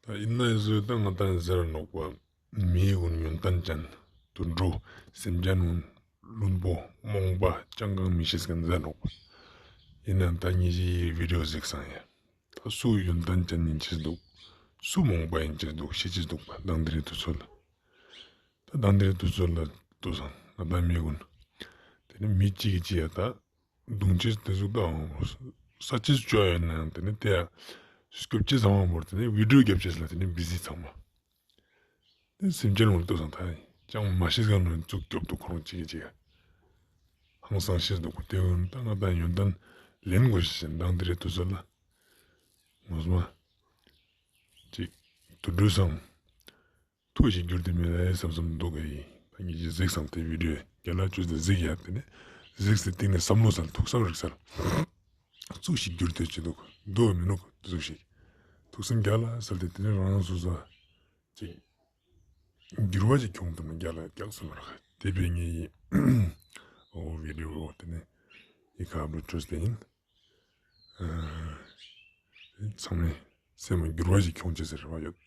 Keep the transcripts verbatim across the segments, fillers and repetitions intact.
ད་ཨིན་ན་ཡོད་ཟོས་ད་ང་ཏང་ཟེར་ནོག་པ། མི་གུན་ཡོན་ཏན་ཅན་དུད་འགྲོ་སེམས་ཅན་གུན་བླུན་པོ་རྨོངས་པ་ཅང་གང་མི་ཤེས་ཁན་ཟེར་ནོག་པ། ཨིན་ན་ད་ངེ་ཞིག་བི་ཌིའོ་གཟིགས་སང་ཡ། ད་སུ་ཡོན་ཏན་ཅན་ཨིན་ཅེས་དུག། སུ་རྨོངས་པ་ཨིན་ཅེས་དུག་ཤེས་ཅེས་དུག་པ་མདང་དེ་རིང་དུས་ཚོད་ལ། ད་མདང་དེ་རིང་དུས་ཚོད་ལ་ལྟོས་སང་ང་ཏང་མི་གུན། དེ་ནེ་མི་གཅིག་གིས་གཅིག་ཡ་ད་རྡུང་ཅེས་དེ་ཟུག་དང་ས་ཅེས་ཅོ་ཡོད་ནའང་དེ་ནེ་དེ་ཡ་སྐྱོབ་ཅེས་ཚང་མ་བོར་དེ་ནེ་བི་ཌིའོ་རྒྱབ་ཅེས་ལ་དེ་ནེ་བི་ཟི་ཚང་མ། དེ་སེམས་ཅན་གུན་ལ་ལྟོས་སང་ད་ཅང་མ་ཤེས་ཁན་ནི་ཙུག་སྐྱོབ་དུག་ཁོ་རང་གཅིག་གིས་གཅིག་ཡ། ཧང་སང་ཤེས་དུག་པ་དེ་གུན་ད་ང་ཏང་ཡོན་ཏན་ལེན་དགོས་ཤེས་ཤིག་མདང་དེ་རིང་དུས་ཚོད་ལ། ངོ་མ་ཅིག་དུད་འགྲོ་སང་ཐུ་ཞིག་གྱུར་ཏེ་མེད་ལེ་སམ་སམ་དུག་ག་ཡི། ད་ངེ་ཞིག་གཟིགས་སང་དེ་བི་ཌིའོ་རྒྱལ་ལ་ཅོས་ཏེ་གཟིགས་ཡ་དེ་ནེ་གཟིགས་སེ་སྟིང་ནེ་སམ་བློ་སལ་ཐུགས་སམ་རིག་སལ། ཙུག་ཞིག་གྱུར་ཏེ་ཅི་དུག་དུག་མི་ནུག་ཙུག་ཞིག་ཐུགས་སམ་རྒྱལ་ལ་སལ་ཏེ་དེ་ནེ་རང་སོ་སོ་ཅིག་འགྱུར་བ་ཅིག་ཁྱོང་ཐུབ་ན་རྒྱལ་ལ་རྒྱག་སོ་མ་རག། དེ་བས་ངེ་ཡི་འོ་བི་ཌིའོ་དེ་ནེ་ཡི་ཁ་ཨབ་ལོཌ་ཅོས་ཏེ་ཨིན། ཚང་མས་སེམས་ལ་འགྱུར་བ་ཞིག་ཁྱོང་ཅེས་ཟེར་བ་ཡོད།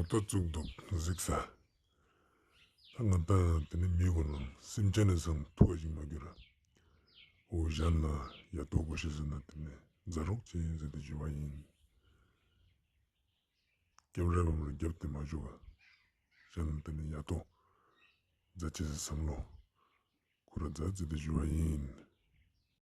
ཏ་ཙུག་དུག་གཟིགས་ས། ཏ་ང་ཏང་ཏེ་ནེ་མི་གུན་ལ་སེམས་ཅན་ནི་སང་ཐུ་བ་ཞིག་མ་གྱུར་ར། འོ་གཞན་ལ་ཡ་ཏོ་གོ་ཤེས་ཟེར་ན་ཏེ་ནེ་མཛད་རོགས་ཅེས་ཟེར་ཏེ་ཞུ་བ་ཨིན། སྐྱབས་རེ་བམ་རེ་རྒྱབ་སྟེ་མ་ཞུ་བ། གཞན་ལ་ཏེ་ནེ་ཡ་ཏོ་མཛད་ཅེས་སི་སམ་བློ་ཁུར་ར་མཛད་ཟེར་ཏེ་ཞུ་བ་ཨིན།